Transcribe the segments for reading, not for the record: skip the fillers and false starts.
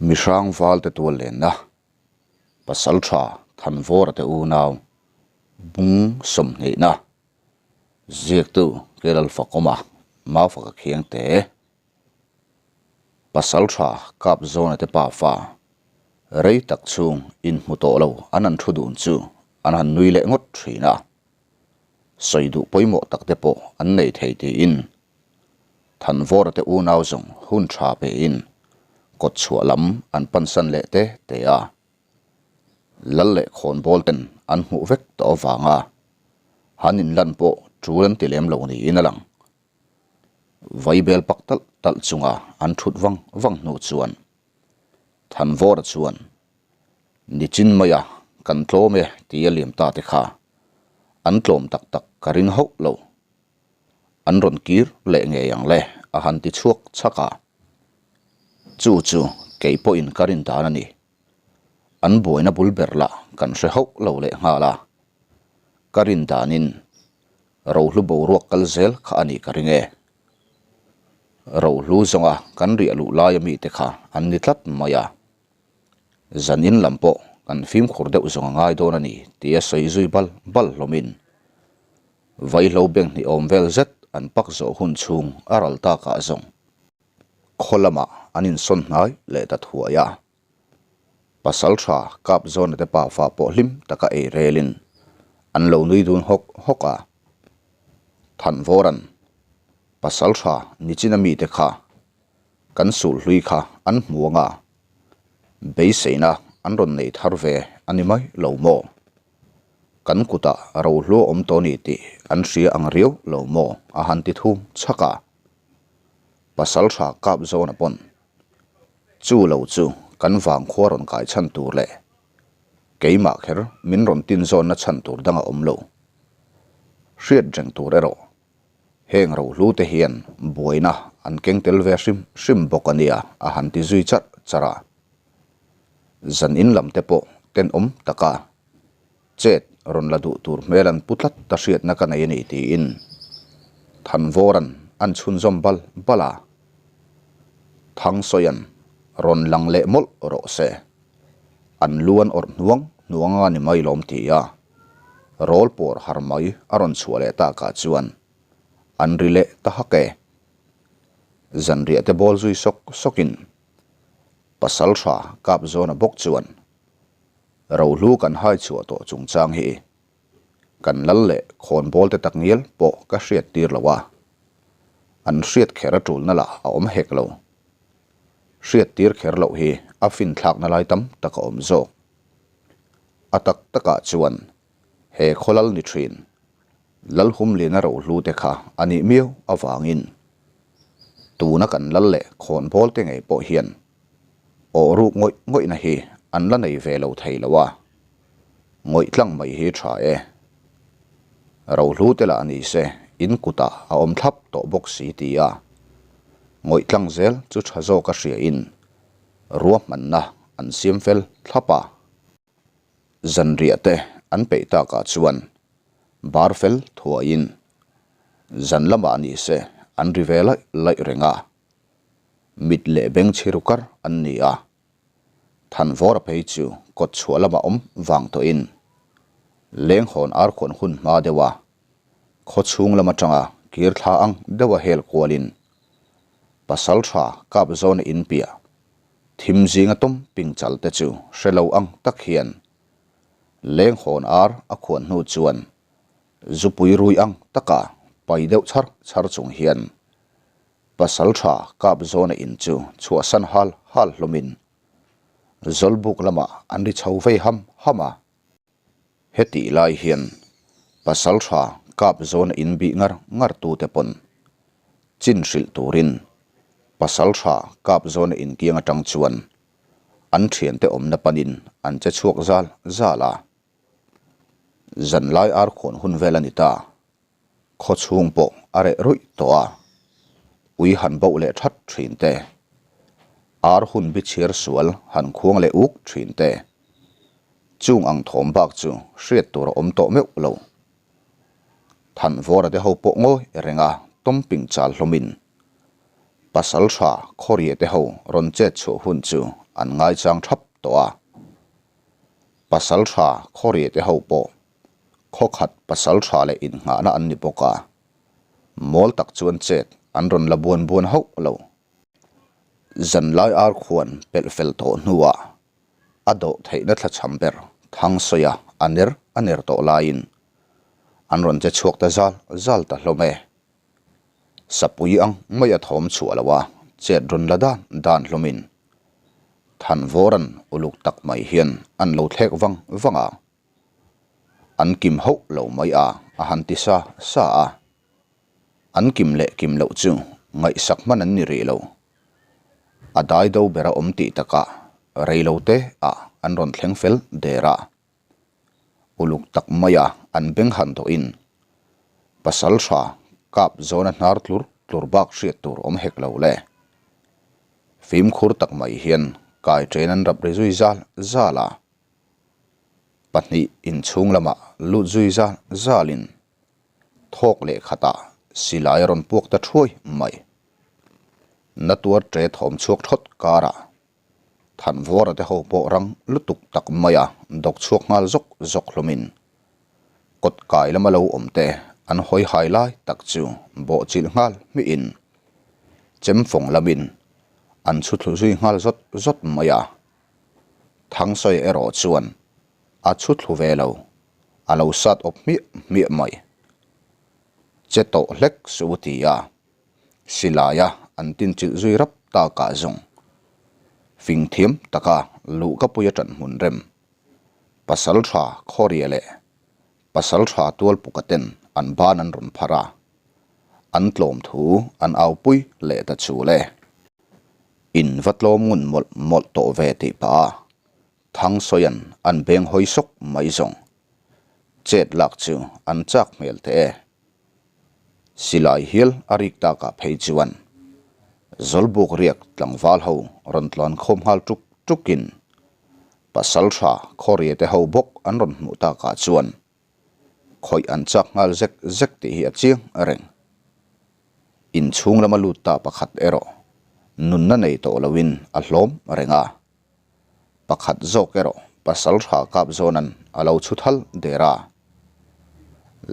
Mihrang valte tual lenna, Pasaltha Thanvawra te unau bung sawmhnihna, ziaktu Kelalfakawma Maufaka Khiangte, Pasaltha Kapzawna te pafa rei tak chhung inhmu tawh lo an han thu dun chu an han nui leh ngawt thin a, sawi duh pawimawh tak te pawh an nei thei tiin Thanvawra te unau zawng hun tha pein kawt chhuah lam an pansan leh te te a. Lal leh khawnbawl ten an hmuh vek tawh avanga han inlan pawh tul an ti lem lo niin a lang. Vaibel pak talh talh chunga an thut vang vang hnu chuan Thanvawra chuan, Nichin maia kan tlawm e ti a liam ta te kha an tlawm tak tak ka ring hauh lo. An rawn kir leh ngei ang le a han ti chhuak chhak a. Chu chu kei pawhin ka rin dan a ni. An buaina bul ber lah kan hre hauh lo leh nghal a. Ka rin danin rohlu boruak kal zel kha a nih ka ring e. Rohlu zawnga kan riah luh laia mite kha an ni tlat mai a. Zanin lam pawh kan fimkhur deuh zawng a ngai dawn a ni tia sawi zui bal bal hlawmin Vaihlo bank hnih awm vel zet an pak zawh hun chhung a ral takah zawng khaw lamah an insawn hnai leh ta thuai a. Pasal tha kap zawna te pafa pawh hlim taka ei relin an lo nui dun hawk hawk a. Thanvawran pasal tha nichina mite kha kan sulhlui kha an hmu anga beiseina an rawn nei thar ve a ni mai lo maw? Kan kutah rohlu a awm tawh ni tih an hria ang riau lo maw? a han ti thum chhak a. Pasal tha kap zawna pawn chu lo chu kan vangkhua rawn kai chhan tur leh keimah kher min rawn tin zawnna chhan tur dang a awm lo. Hriat reng tur erawh heng rohlu te hian buaina an keng tel ve hrim hrim bawk a nia a han ti zui charh charh a. Zan in lam te pawh tenawm taka chet rawn la duh tur hmel an pu tlat ta hriatna ka nei a ni tiin Thanvawra'n an chhunzawm bal bal a, Thangsawia'n rawn lang leh mawlh rawh se, an lu an awrh hnuang hnuang a ni mai lawm ti a, rawl pawr har mai a rawn chhuah leh takah chuan an ri leh ta hak e. Zanriah te bawl zui sawk sawkin Pasal tha kap zawna bawk chuan Rohlu kan hai chhuah tawh chungchang hi kan lal leh khawnbawl te takngial pawh ka hriat tir lo a, an hriat kher a tulna lah a awm hek lo. Hriat tir kher loh hi a finthlakna lai tam tak a awm zawk. A tak takah chuan he khaw lal ni thin Lalhumliana rohlu te kha a nih miau avangin tuna kan lal leh khawnbawl te ngei pawh hian Aw ruk ngawih ngawihna hi an la nei ve lo thei lo a, ngawih tlang mai hi tha e. Rohlu te lah ni se in kutah a awm thlap tawh bawk si ti a, ngawih tlang zel chu tha zawk a hria in ruahmanna an siam fel thlap a. Zanriah te an peih takah chuan bar fel thuaiin zan lamah ni se an ri ve laih laih reng a. Mit leh beng chhiru kar an ni a, Thanvawra phei chu kawt chhuah lamah awm vang tawhin lenghawn arkhawn hun hma deuh a, khaw chhung lam atanga kir thla ang deuha hel kualin pasal tha kap zawna in piah thim zinga tawm ping chal te chu hre lo ang tak hian lenghawn ar a khuan hnu chuan zupui rui ang taka pai deuh chhar chhar chung hian Pasal tha kap zawna in chu chhuahsan hal hal hlawmin Zawlbuk lamah an ri chho vei ham ham a. Hetih lai hian pasal tha kap zawna in bih ngar ngar tute pawn chin hrilh turin pasal tha kap zawna in kiang atang chuan an thiante awmna panin an che chhuak zal zal a. Zanlai arkhawn hun vel a ni ta. Khaw chhung pawh a reh ruih tawh a, ui han boh leh that thin te, ar hun bi chhiar sual han khuang leh uk thin te, chung ang thawm bak chu hriat tur a awm tawh meuh lo. Thanvawra te ho pawh ngawi reng a tawmping chal hlawmin pasal tha Khawria te ho rawn chet chhuah hun chu an ngaichang thap tawh a. Pasaltha khawriah te ho pawh khawkhat pasaltha leh innghahna an ni bawk a, mawl tak chuan chet an rawn la buan buan hauh lo. Zanlai ar khuan pelh fel tawh hnuah a dawh theihna thlachham ber Thangsawiah a ner a ner tawh laiin an rawn che chhuak ta zal zal ta hlawm e. Sapui ang mai a thawm chhuah lo a, chet rawn la dan dan hlawmin Thanvawran uluk tak mai hian an lo thlek vang vang a, an kim hauh lo mai a a han ti sa sa a. An kim leh kim loh chu ngaihsak hman an ni rih lo. A dai do ber a awm tih takah rei lo te ah an rawn thleng fel der a. Uluk tak maia an beng han dawhin pasal tha kap zawna hnar tlur tlur bak hriat tur awm hek lo le. Fimkhur tak mai hian kai chen an rap ri zui zal zal a. Pahnih inchhung lamah lut zui zal zalin thawk leh khatah silai a rawn puak ta thuai mai. Na tuar ṭe thawm chhuak thawt karah Thanvawra te ho pawh rang lutuk tak maia dawk chhuak nghal zawk zawk hlawmin kawt kai lama lo awm te an hawi hai lai tak chu bawh chilh nghal hmihin chemfawng lamin an chhu thlu zui nghal zawt zawt mai a. Thangsawi erawh chuan a chhu thlu ve lo, a lo sat awp hmiah hmiah mai. Che tawh hlek suh ti a. Silaia an tinchilh zui rap takah zawng fing thiam taka luhkapui a ṭan hmun rem. Pasal ṭha Khawria leh Pasal ṭha Tualpuka ten an ban an rawn phar a, an tlawm thu an aupui leh ta chul e. In va tlawm ngun mawlh mawlh tawh ve tih pah a, Thangsawia'n an beng hawi sawk mai zawng. Chet lak chu an chak hmel teh e. Silai hial a rik takah phei chuan Zawlbuk riak tlangval ho rawn tlan khawm nghal tuk tukin Pasaltha Khawriate ho bawk an rawn hmuh takah chuan khawih an chak nghal zek zek tih hi a chiang reng. Inchhung lama lut ta pakhat erawh nunna nei tawh loin a hlawm reng a. Pakhat zawk erawh pasal tha kap zawnan a lo chhu thal der a.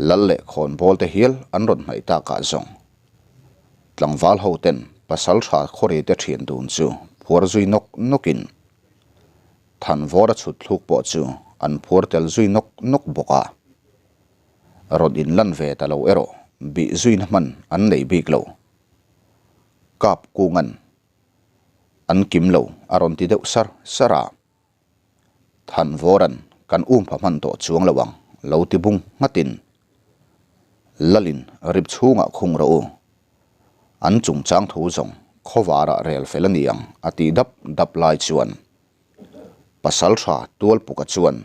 Lal leh khawnbawl te hial an rawn hnaih takah zawng. Tlangval ho ten pasal tha khawri te thian dun chu phuar zui nawk nawkin Thanvawra chhut thluk pawh chu an phuar tel zui nawk nawk bawk a. Rawn inlan ve ta lo erawh bih zuina hman an nei bik lo. Kap kungan An kim lo a rawn ti deuh sar sar a. Thanvawran kan um pha hman tawh chuang lo ang lo ti bung nghatin Lalin rip chhungah khung rawh u. An chungchang thu zawng khawvarah rel fel a ni ang a tih dap dap lai chuan Pasaltha Tualpuka chuan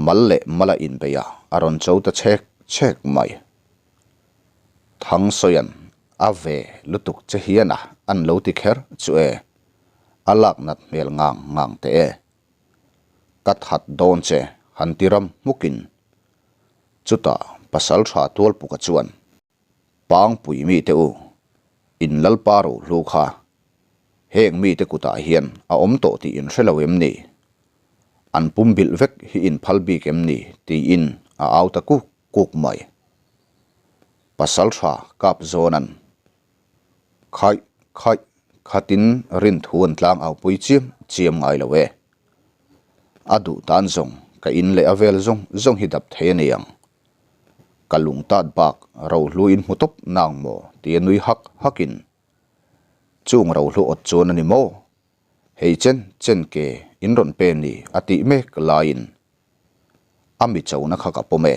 mal leh mala inbeih ah a rawn cho ta chhek chhek mai. Thangsawian a ve lutuk che hian a an lo ti kher chu e, a lak nat hmel ngang ngang teh e. Ka that dawn che han ti ram hmukin chutah pasal tha Tualpuka chuan Pangpui mite u, in Lalpa rohlu kha heng mite kutah hian a awm tawh tih in hre lo em ni? An pumbilh vek hi in phal bik em ni? tiin a au ta kuk kuk mai. Pasal tha kap zawn an khaih khaih khatin rin thu an tlang au pui chiam chiam ngai lo e. A duh tan zawng ka in leh a vel zawng zawng hi dap thei a ni ang. Ka lung tat bak rohlu in hmu tawp nang maw tia nui hak hakin chung rohlu awt chuan a ni maw? Hei chen chen ke in rawn pe ni a tih mek laiin A mi chona kha ka pawm e.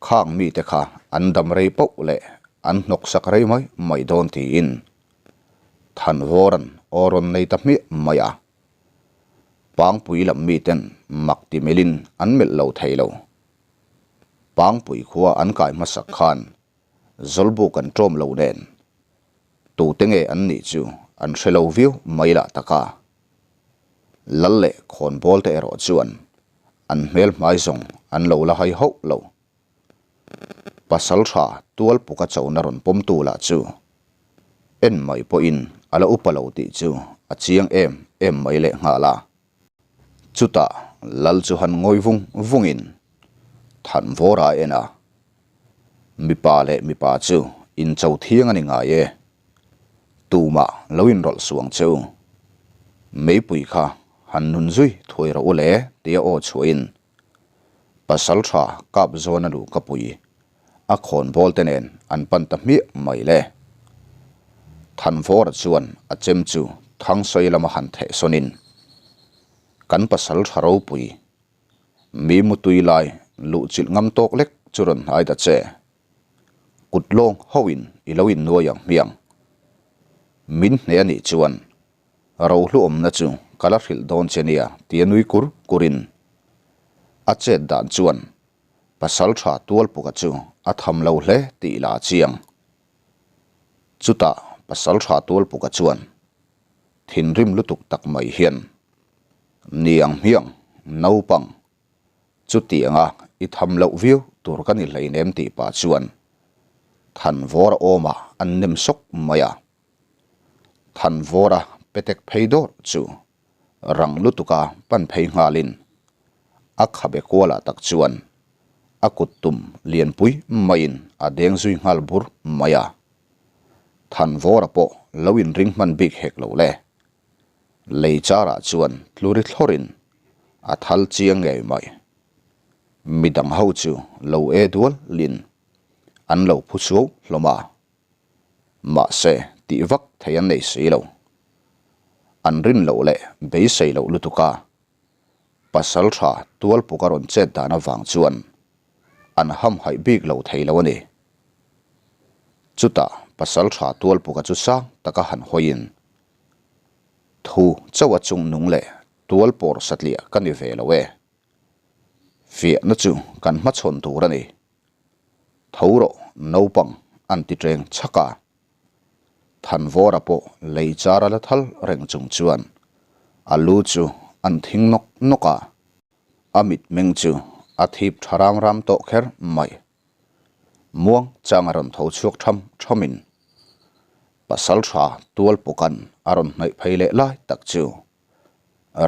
Khang mite kha an dam rei poh leh an hnawk sak rei mai mai dawn tiin Thanvawran aw rawn nei ta hmiah mai a. Pangpui lam miten mak ti melhin an melh lo thei lo. Pangpui khua an kai hmasak khan Zawlbuk an ṭawm lo nen tute nge an nih chu an hre lo viau mai lah tak a. Lal leh khawnbawl te erawh chuan an hmel hmai zawng an lo la hai hauh lo. Pasal tha tual puka chona rawn pawmtu lah chu en mai pawhin a la upa lo tih chu a chiang em em mai lehnghal a. Chutah Lal chu han ngawi vung vungin Thanvawra a en a, Mipa leh mipa chu incho thiang a ni ngai e, tumah lo inrawlh suang che u. Meipui kha han nun zui thuai rawh u le tia aw chhuahin Pasal tha kap zawn a luh ka pui a khawnbawl te nen an pan ta hmiah mai le. Thanvawra chuan a chem chu Thangsawi lama han theh sawnin, Kan pasal tha ropui, mi mutui lai luh chilh ngam tawk lek chu rawn hnai ta che. Kut lawng hoin i lo innuai ang hmiang. Min hneh a nih chuan Rohluawmna chu ka la hrilh dawn che nia tia nui kur kurin a chet dan chuan pasal tha Tualpuka chu a tham lo hle tih la a chiang. Chutah pasal tha Tualpuka chuan thinrim lutuk tak mai hian Niang hmiang naupang chutianga i tham loh viau tur ka ni hleinem tih pah chuan Thanvawra awmah an nem sawk mai a. Thanvawra petek phei dawrh chu rang lutuka pan phei nghalin a khabe kualah tak chuan a kut tum lianpui maiin a deng zui nghal bur mai a. Thanvawra pawh lo inring hman bik hek lo le. Lei charah chuan tluri thlawrin a thal chiang ngei mai. Midang ho chu lo e dual lin an lo phu suau hlawm a. Mahse, tih vak thei an nei si lo. An rin loh leh beisei loh lutuk a, pasal tha tualpuk a rawn chet dan avang chuan an hamhaih bik lo thei lo a ni. Chutah pasal tha tualpuka chu sang taka han hawiin, Thu chauh a chung nung leh tual pawr satliah ka ni ve lo e. Fiahna chu kan hmachhawn tur a ni. Tho rawh naupang an ti ṭeng chhak a. Thanvawra pawh lei char a la thal reng chung chuan a lu chu an thing nawk nawk a. A mitmeng chu a thip ṭha ram ram tawh kher mai. Muang chang a rawn tho chhuak ṭham ṭhamin pasal ṭha tual pukan a rawn hnaih phei leh lai tak chu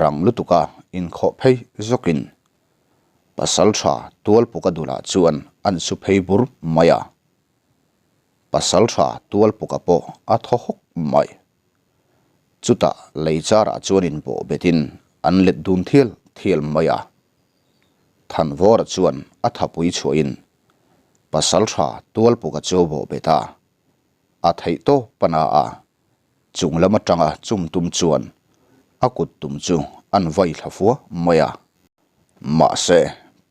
rang lutuka inkhawh phei zawkin Pasal tha Tualpuka dulah chuan an su phei bur mai a. Pasal tha Tualpuka pawh a thaw hawk mai. Chutah lei charah chuan inbawh betin an let dun thial thial mai a. Thanvawra chuan a thapui chhuahin Pasal tha Tualpuka chu a bawh bet a, a theih tawp a na a. Chung lam atanga chum tum chuan a kut tum chu an vai thla fua mai a. Mahse,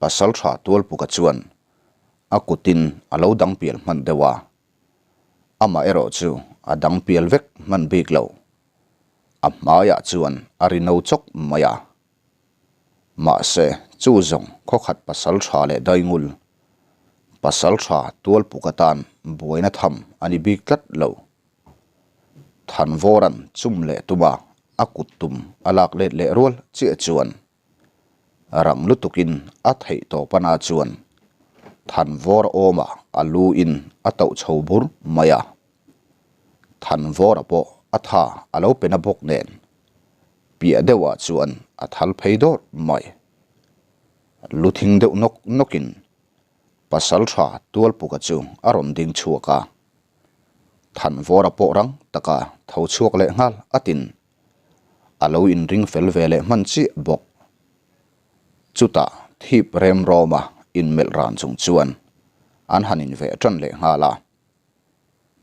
pasal tha Tualpuka chuan a kutin a lo dang pial hman deuh a. Amaherawh chu a dang pial vek hman bik lo. A hmaiah chuan a ri no chawk mai a. Mahse, chu zawng khawkhat pasal tha leh daingul, pasal tha Tualpuka tan buaina tham a ni bik tlat lo. Thanvawra'n chum leh tuma a kut tum a lak let leh rual chiah chuan rang lutukin a theih tawp ana chuan Thanvawra awmah a lu in a tauh chho bur mai a. Thanvawra pawh a tha a lo pe na bawk nen piah deuhah chuan a thal phei dawrh mai. Lu thing deuh nawk nawkin pasal tha Tualpuka chu a rawn ding chhuak a. Thanvawra pawh rang taka tho chhuak leh nghal a tin. A lo inring fel ve leh hman chiah bawk. Chutah thip rem rawma inmelh ran chung chuan an han inveh tan leh nghal a.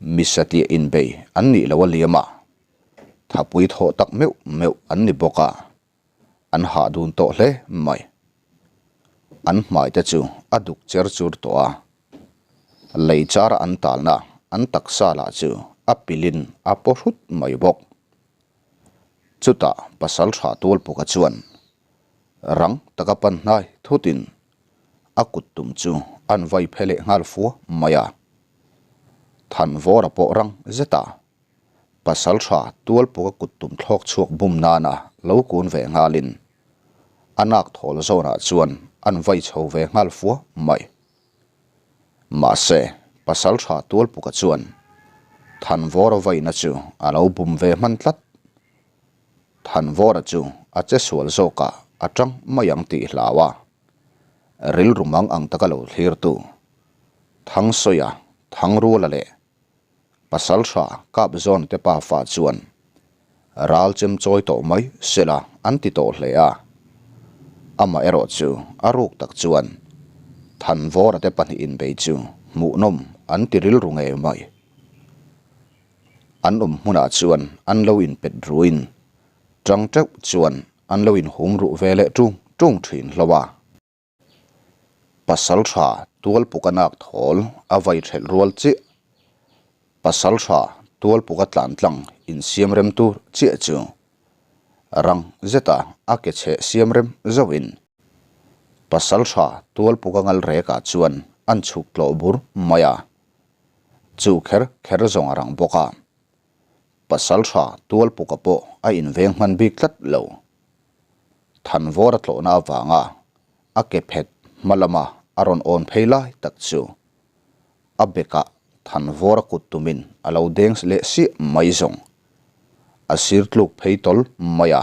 Misatiah inbei an nih loh a liam a, thapui thawh tak meuh meuh an ni bawk a. An hah dun tawh hle mai. An hmai te chu a duk cher chur tawh a. Lei chara an talna an taksa lah chu a pilin a paw hrut mai bawk. Chutah pasal tha Tualpuka chuan rang taka pan hnai thutin a kut tum chu an vai phe leh nghal fua mai a. Thanvawra pawh rang zet a. Pasal tha Tualpuka kut tum thlawk chhuak bum nana lo kun ve nghalin a nak thawl zawnah chuan an vai chho ve nghal fua mai. Mahse, pasal tha Tualpuka chuan Thanvawra vaina chu a lo bum ve hman tlat. Thanvawra chu a che sual zawkah a tang mai ang tih hlau a, rilru mang ang taka lo thlirtu Thangsawiah Thangruala leh Pasaltha Kapzawn te pafa chuan ral chem chawi tawh mai sela an ti tawh hle a. Amaherawh chu a ruk tak chuan Thanvawra te pahnih inbei chu hmuhnawm an ti rilru ngei mai. An awm hmunah chuan an lo inpet ruin tang teuh chuan an lo inhum ruh ve leh tung tung thin hlauh a. Pasal tha tual puka nak thawl a vai thelh rual chiah. Pasal tha tual puka tlan tlang insiam rem tur chiah chu rang zeta a ke chheh siam rem zauhin pasal tha tual puka ngal rekah chuan an chhuk tlawh bur mai a. Chu kher kher zawng a rang bawk a. Pasal tha tual puka pawh a inveng hman bik tlat lo. Thanvawr a tlawhna avanga a ke phet hma lama a rawn awn phei lai tak chu a bekah Thanvawr a kut tumin a lo deng leh siah mai zawng. A sir tluk phei tawl mai a,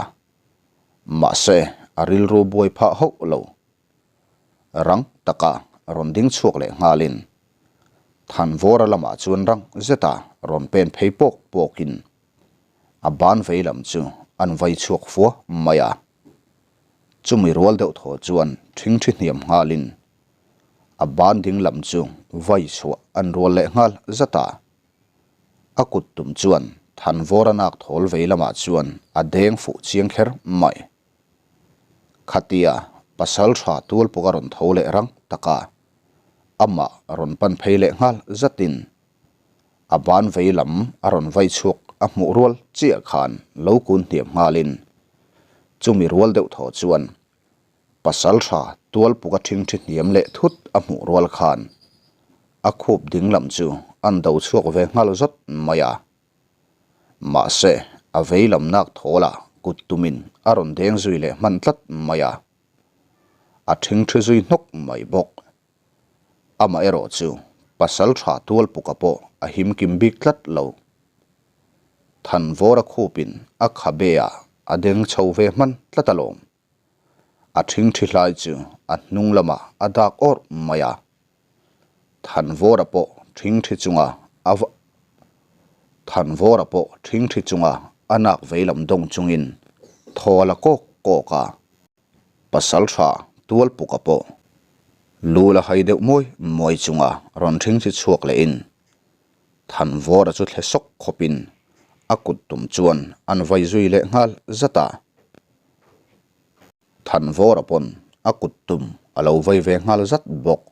mahse a rilru buai phah hauh lo. Rang taka rawn ding chhuak leh nghalin Thanvawra lamah chuan rang zeta rawn pen phei pawk pawkin A ban vei lam chu an vai chhuak fua mai a. Chumi rual deuh thaw chuan ṭhingṭhi hniam nghalin a ban ding lam chu vai chhuah an rual leh nghal zat a. A kut tum chuan Thanvawra nak thawl vei lamah chuan a deng fuh chiang kher mai. Khatia pasal tha tual pawh a rawn tho leh rang tak a, amah rawn pan phei leh nghal zatin A ban vei lam a rawn vai chhuak a hmuh rual chiah khan lo kun hniam nghalin chumi rual deuh thaw chuan pasal tha tual puka ṭhingṭhi hniam leh thut a hmuh rual khan a khup ding lam chu an do chhuak ve nghal zawt mai a. Mahse, a vei lam nak thawlah kut tumin a rawn deng zui leh hman tlat mai a. A ṭhingṭhi zui hnawk mai bawk. Amaherawh chu pasal tha tual puka pawh a him kim bik tlat lo. Thanvawra khupin a khabe ah a deng chho ve hman tlat alawm. A ṭhingṭhi hlai chu a hnung lamah a dak awrh mai a. Thanvawra pawh ṭhingṭhi chunga a Thanvawra pawh ṭhingṭhi chunga a nak veilam dawng chungin thaw a la kawk kawk a. Pasal tha tual puka pawh lu la hai deuh mawi mawi chunga rawn ṭhing chi chhuak lehin Thanvawra chu thle sawk khawpin a kut tum chuan an vai zui leh nghal zat a. Thanvawra pawn a kut tum a lo vai ve nghal zat bawk.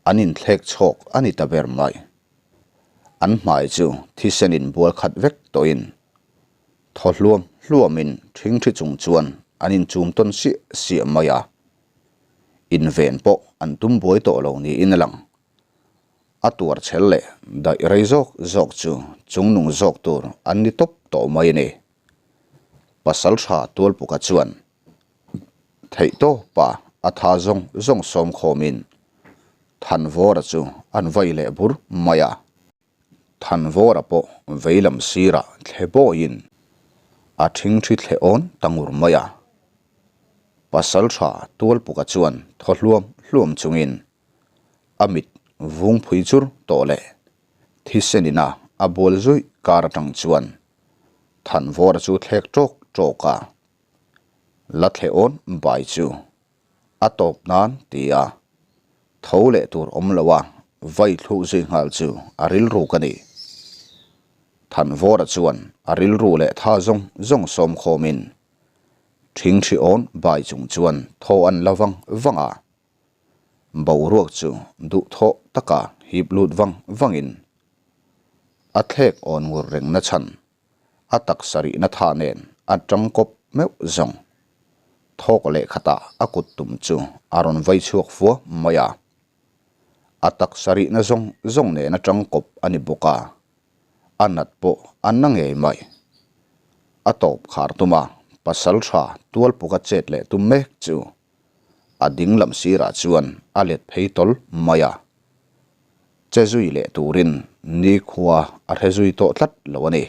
An inthlek chhawk a ni ta ber mai. An hmai chu thisenin bual khat vek tawhin Thaw hluam hluamin ṭhingṭhi chung chuan an inchum tawn siah siah mai a. Inven pawh an tum buai tawh lo niin a lang. A tuar chhel leh daih rei zawk zawk chu chungnung zawk tur an ni tawp tawh mai a ni. Pasal tha Tualpuka chuan theihtawpa a tha zawng zawng sawm khawmin Thanvawra chu an vai leh bur mai a. Thanvawra pawh veilam sirah thle bawiin a ṭhingṭhi thle awn ta ngur mai a. Pasal tha Tualpuka chuan thaw hluam hluam chungin a mit vung phui chur tawh leh thisenina a bual zuih kar atang chuan Thanvawra chu thlek ṭawk ṭawk a, la thle awn bai chu a tawp nan ti a, tho leh tur awm lo a vai thluh zui nghal chu a rilru ka ni. Thanvawra chuan a rilru leh tha zawng zawng sawm khawmin ṭhingṭhi awn bai chung chuan thaw an la vang vang a, boruak chu duhthawh taka hip lut vang vangin a thlek awn ngur reng na chhan a taksa rihna tha nen a tangkawp meuh zawng. Thawk leh khatah a kut tum chu a rawn vai chhuak fua mai a. A taksa rihna zawng zawng nen a tangkawp a ni bawk a, a nat pawh a na ngei mai. A tawp khar tum a, pasal tha tual puka chet leh tum mek chu a ding lam sirah chuan a let phei tawl mai a. Che zui leh turin nikhua a hre zui tawh tlat lo a ni.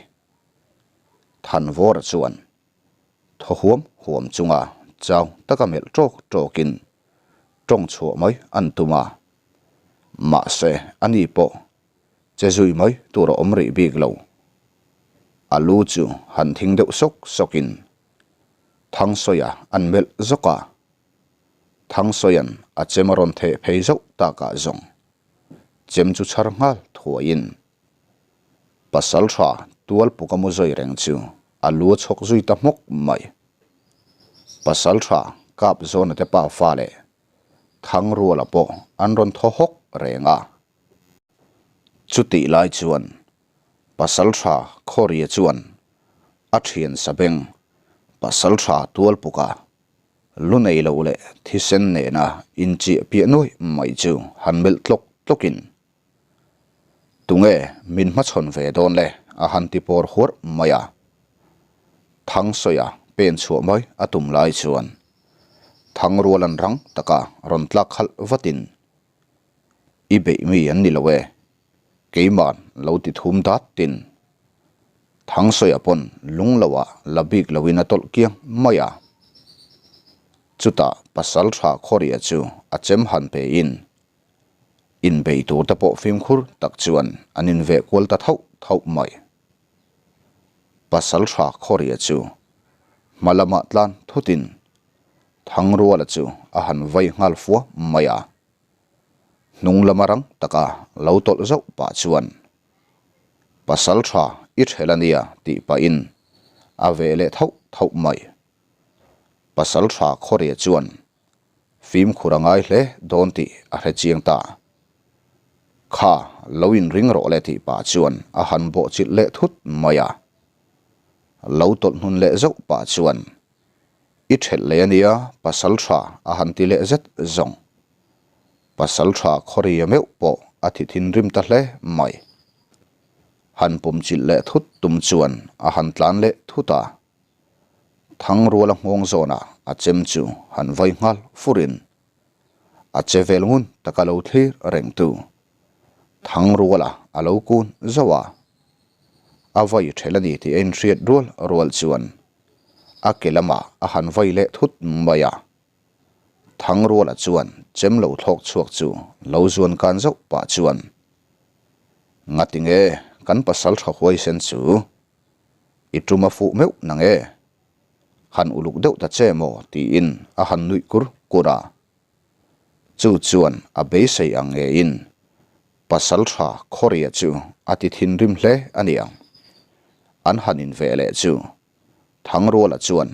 Thanvawra chuan. Thaw huam huam chunga chau taka melh ṭawk ṭawkin ṭawng chhuah mai an tum a. Mahse, ani pawh che zui mai tur a awm rih bik lo. A lu chu han thing deuh sawk sawkin Thangsawiah an melh zawk a. Thangsawia'n a chem a rawn theh phei zauh takah zawng chem chu chhar nghal thuaiin Pasal tha tual puk a mu zui reng chu a lu a chhawk zui ta hmawk mai. Pasal tha kap zawna te pa fa leh Thangruala pawh an rawn thaw hawk reng a. Chutih lai chuan Pasal tha Khawria chuan a thian sabeng Pasal tha tual puka lu nei lo leh thisen nena inchiah piah nuai mai chu han melh tlawk tlawkin Tunge min hmachhawn ve dawn le? a han ti pawr huarh mai a. Thangsawiah pen chhuah mai a tum lai chuan Thangrualan rang taka rawn tlak khalh vatin, I beih mi an ni lo e, keima'n lo ti thum dat tin. Thangsawiah pawn lung loah la bik loin a tawlh kiang mai a. Chutah Pasaltha Khawria chu a chem han pein Inbei tur te pawh fimkhur tak chuan an inveh kual ta thauh thauh mai. Pasal tha Khawria chu hma lamah tlan thutin Thangruala chu a han vai nghal fua mai a. Hnung lama rang taka lo tawlh zauh pah chuan, Pasal tha i ṭhel a nia tih pahin a veh leh thauh thauh mai. Pasal tha Khawria chuan Fimkhur a ngai hle dawn tih a hre chiang ta. Kha, lo inring rawh le tih pah chuan a han bawh chilh leh thut mai a. Lo tawlh hnun leh zauh pah chuan, I ṭhelh leh a nia, pasal ṭha a han ti leh zet zawng. Pasal ṭha khawria meuh pawh a thi thinrim ta hle mai. Han pum chilh leh thut tum chuan a han tlan leh thut a. Thangruala nghawng zawnah a chem chu han vai nghal furin a che vel ngun taka lo thlir reng tu Thangruala a lo kun zauh a, a vai ṭhel a ni tih a inhriat rual rual chuan a ke lamah a han vai leh thut mai a. Thangruala chuan chem lo thlawk chhuak chu lo zuan kan zauh pah chuan, Ngatinge kan pasal tha huaisen chu I tum a fuh meuh nang e. Han uluk deuh ta che maw tiin a han nuih kur kur a. Chu chuan a beisei ang ngeiin pasal tha Khawria chu a ti thinrim hle a ni ang. An han inveh leh chu Thangruala chuan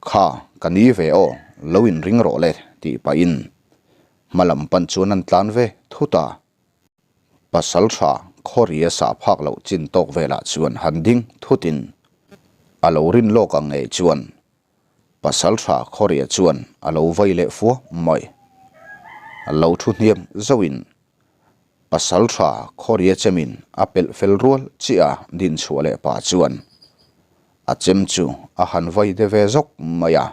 Kha ka ni ve aw, lo inring rawh le tih pahin hma lam pan chuan an tlan ve thut a. Pasal tha khawria sah phak loh chin tawk velah chuan han ding thutin a lo rin lawk ang ngei chuan pasal tha khawria chuan a lo vai leh fua mai. A lo thu hniam zauhin pasal tha khawria chemin a pelh fel rual chiah a din chhuah leh pah chuan a chem chu a han vai de ve zawk mai a.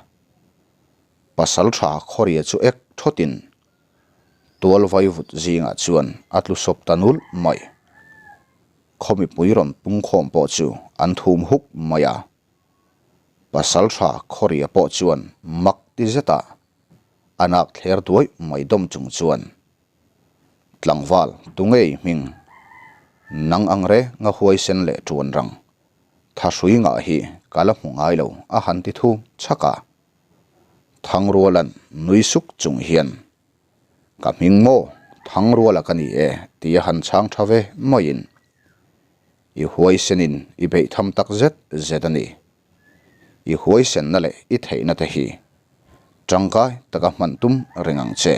Pasal tha khawria chu ek thawtin Tual vaivut zingah chuan a tlu sawp ta nul mai. Khaw mipui rawn pungkhawm pawh chu an thum huk mai a. Pasaltha Khawria pawh chuan mak ti zetah a nak thler duai mai dawm chung chuan, Tlangval, tu ngei hming? Nang ang re nga huaisen leh ṭuan rang. Thahrui ngah hi ka la hmu ngai lo a han ti thu chhak a. Thangruala'n nui suk chung hian, Ka hming maw? Thangruala ka ni e, ti a han chhang tha ve maiin, I huaisenin i beih tham tak zet zet a ni. I huaisenna leh i theihna te hi tangkai taka hman tum reng ang che.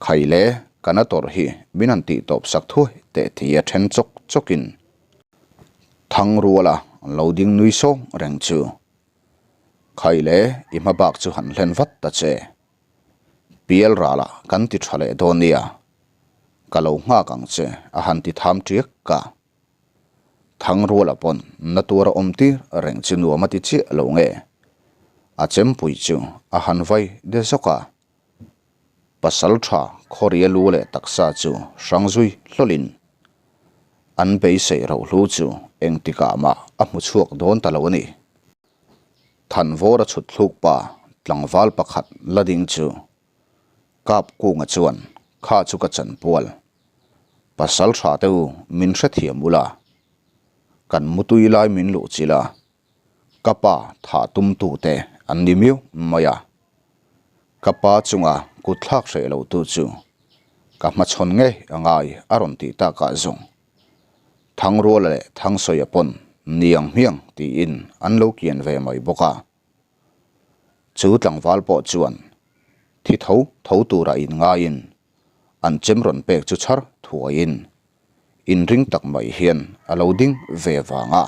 Khaile kana tawrh hi min han tih tawp sak thuai teh ti a then chawk chawkin Thangruala lo ding nui sawng reng chu Khai le, i hma bak chu han hlen vat ta che. Pial ralah kan ti tha leh dawn nia. Ka lo nghak ang che a han ti tham tiak ka. Thangruala pawn na tuar a awm tir reng chu nuam a ti chiah lo nge. A chempui chu a han vai de zawk a. Pasal tha khawria lu leh taksa chu hrang zui hlawlin an beisei rohlu chu engtikah mah a hmu chhuak dawn ta lo a ni. Thanvawra chhut thluk pa tlangval pakhat la ding chu Kap Kunga chuan kha chu ka chanpual. Pasal tha te u min hrethiam ula, kan mutui lai min luh chilh a, ka pa thah tum tu te an ni miau mai a. Ka pa chunga kut thlak hreh lo tu chu ka hmachhawn ngei a ngai a rawn tih takah zawng Thangruala leh Thangsawiah pawn niang hmiang tiin an lo kian ve mai bawk a. Chu tlangval pawh chuan thi tho tho tura inngaiin an chem rawn pek chu chhar thuaiin inring tak mai hian a lo ding ve vang a.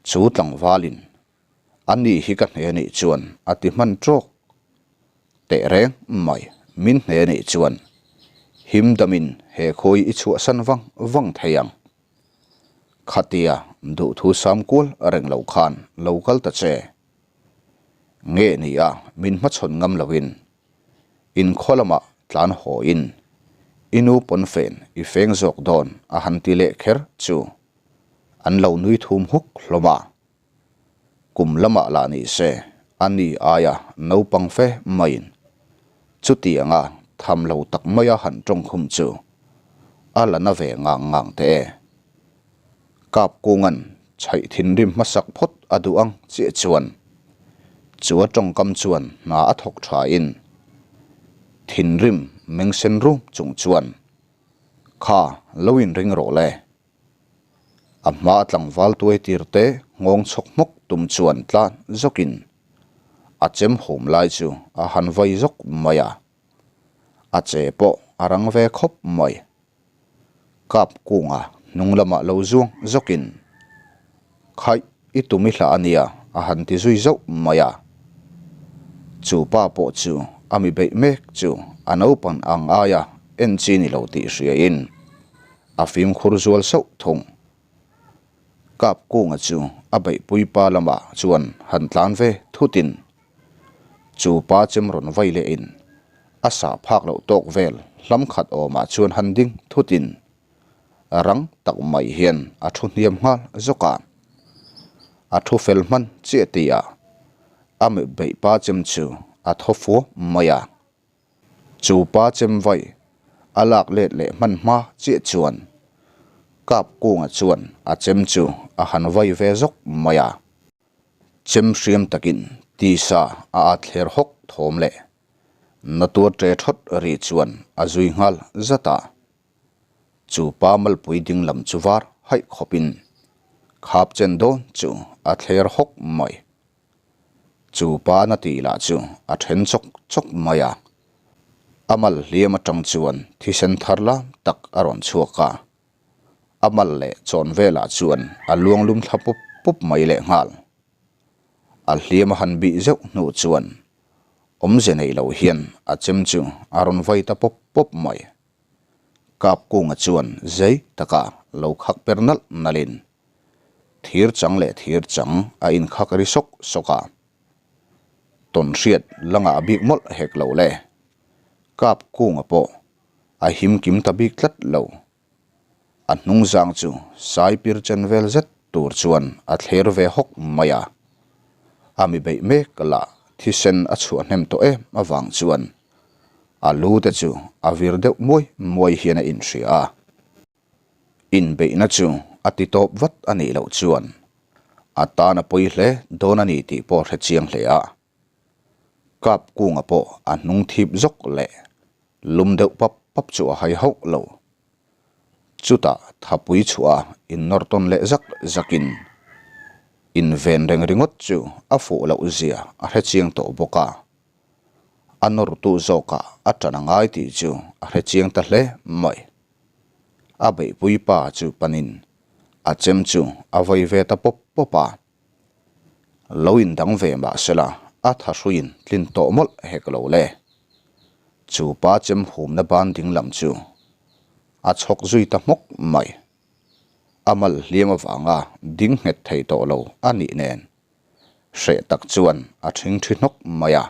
Chu tlangvalin A ni hi ka hne nih chuan a ti hman trawk teh reng mai. Min hne nih chuan him damin he khawi i chhuahsan vang vang thei ang. Khatia duhthu sam kual reng lo khan lo kal ta che. Nge ni a min hmachhawn ngam loin inkhaw lamah tlan haw in i nu pawnfen i feng zawk dawn a han ti leh kher chu an lo nui thum huk hlawm a. Kum lamah lah ni se, a ni aia naupang fe maiin chutianga tham lo tak maia han tawngkhum chu a la na ve ngang ngang teh e. Kapkunga'n chhaih thinrim hmasak phawt a duh ang chiah chuan chu a tawngkam chuan hna a thawk thain thinrim mengsen rum chung chuan, Kha, lo inring rawh le. A hma tlangval tuai tir te nghawng chhawk hmawk tum chuan tlan zawkin a chem hum lai chu a han vai zawk mai a, a che pawh a rang ve khawp mai. Kap kunga hnung lamah lo zuang zawkin Khaih i tum i hlah a nia a han ti zui zauh mai a. Chu pa pawh chu a mi beih mek chu a naupang ang aia en chi ni lo tih hriain A fimkhur zual sauh thung. Kap Kunga chu a beihpui pa lamah chuan han tlan ve thutin chu pa chem rawn vai lehin a sah phak loh tawk vel hlam khat awmah chuan han ding thutin rang tak mai hian a thu hniam nghal zawk a. A thu fel hman chiah tihah a beih pa chem chu a thaw fuam mai a. Chu pa chem vaih a lak let leh hman hma chiah chuan Kap Kunga chuan a chem chu a han vai ve zawk mai a. Chem hriam takin tisa a at thler hawk thawm leh na tuar ṭe ṭhawt ri chuan a zui nghal zat a. Chu pa malpui ding lam chu var haih khawpin khap chen dawn chu a thler hawk mai. Chu pa na tih lah chu a then chawk chawk mai a, a mal hliam atang chuan thisen thar lam tak a rawn chhuak a, a mal leh chawn velah chuan a luang lum thla pup pup mai leh nghal. A hliam a han bih zeuh hnu chuan awmze nei lo hian a chem chu a rawn vai ta pawp pawp mai. Kap kunga chuan zei taka lo khak per nalh nalhin Thir chang leh thir chang a inkhak ri sawk sawk a, tawn hriat la ngah bik mawlh hek lo le. Kap kunga pawh a him kim ta bik tlat lo. A hnung zang chu sai pir chen vel zet tur chuan a thler ve hawk mai a. A mi beih mek lah thisen a chhuah hnem tawh em avang chuan a lu te chu a vir deuh muai muai hian a inhria a. Inbeihna chu a ti tawp vat a nih loh chuan a tan a pawi hle dawn a ni tih pawh a hre chiang hle a. Kap kunga pawh a hnung thip zawk leh lum deuh pap pap chu a hai hauh lo. Chutah thapui chhuah a innawr tawn leh zak zakin inven reng ringawt chu a fuh loh zia a hre chiang tawh bawk a. A nawrtu zawkah a ṭan a ngai tih chu a hre chiang ta hle mai. A beihpui pa chu panin a chem chu a vawi ve ta pawp pawp a. Lo indang ve mah sela a thahruiin tlin tawh mawlh hek lo le. Chu pa chem humna ban ding lam chu a chhawk zui ta hmawk mai. A mal hliam avanga ding nghet thei tawh lo a nih nen hreh tak chuan a thing thi hnawk mai a.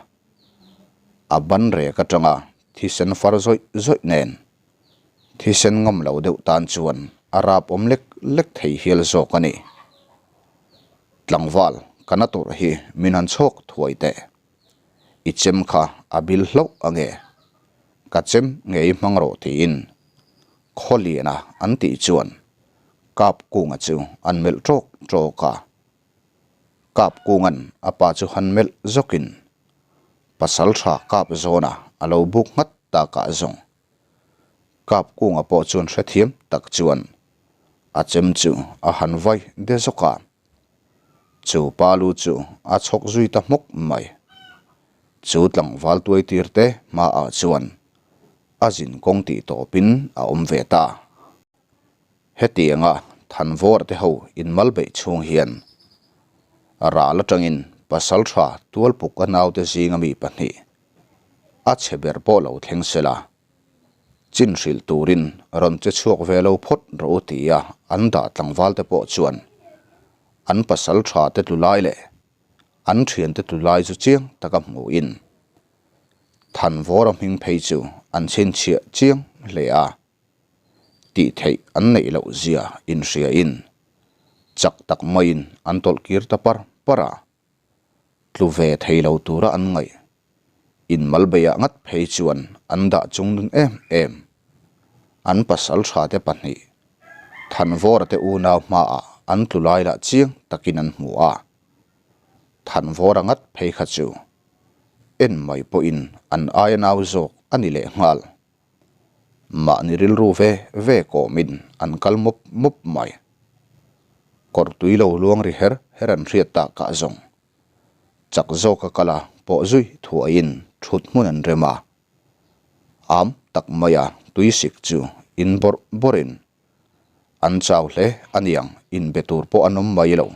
A ban rek atanga thisen far zawih zawih nen Thisen ngam lo deuh tan chuan a rap awm lek lek thei hial zawk a ni. Tlangval, ka na tawrh hi min han chhawk thuai teh. I chem kha a bil hlauh ange. Ka chem ngei hmang rawh tiin Khawliana an tih chuan Kapkunga chu an melh ṭawk ṭawk a. Kapkunga'n a pa chu han melh zawkin Pasalṭha kap zawna a lo buk nghat takah zawng Kapkunga pawh chuan hrethiam tak chuan a chem chu a han vai de zawk a. Chu pa lu chu a chhawk zui ta hmawk mai. Chu tlangval tuai tir te hmaah chuan a zin kawng tih tawpin a awm ve ta. Hetianga Thanvawr te ho inmal beih chhung hian ral atangin pasaltha tualpuk a naute zinga mi pahnih a chhe ber pawh lo thleng sela chin hrilh turin rawn che chhuak ve lo phawt rawh u tia an dah tlangval te pawh chuan an pasal tha te tlu lai leh an thian te tlu lai chu chiang taka hmuhin Thanvawra hming phei chu an chhinchhiah chiang hle a. Tih theih an neih loh zia inhriain chak tak maiin an tawlh kir ta par par a. Tlu ve thei lo tura an ngaih. Inmal beiah ngat phei chuan an dah chung nun em em. An pasal tha te pahnih, Thanvawra te unau hmaah an tlu lai lah chiang takin an hmu a. Thanvawra ngat phei kha chu en mai pawhin an aia nau zawk a ni lehnghal. Mahni rilru ve ve kawmin an kal mawp mawp mai. Kawr tui lo luang ri her her an hriat tak kah zawng. Chak zawka kal a pawh zui thuaiin thut hmun an rem a. Am tak maia tui sik chu in bawrh bawrhin an chau hle aniang inbe tur pawh an awm mai lo.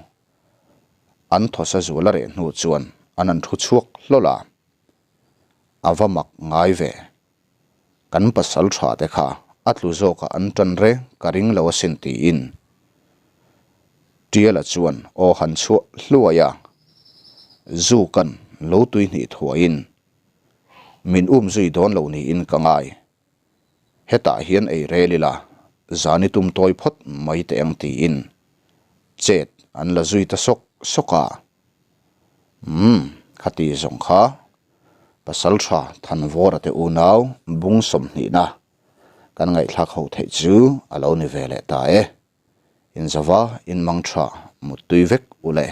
An thawsa zual a reh hnu chuan an an thu chhuak hlawl a. A va mak ngai ve. Kan pasal tha te kha a tlu zawk a an tan reng ka ring lo asin tiin Tiala chuan aw han chhuah hluai a, zu kan lo tui hnih thuaiin min um zui dawn lo niin ka ngai. Hetah hian ei rel ila zan i tum tawi phawt mai teh ang tiin chet an la zui ta sawk sawk a. Umm, khati zawng kha Pasaltha Thanvawra te unau bung sawmhnihna kan ngaihthlak ho theih chu a lo ni ve leh ta e. Inzava inmang tha muttui vek u le.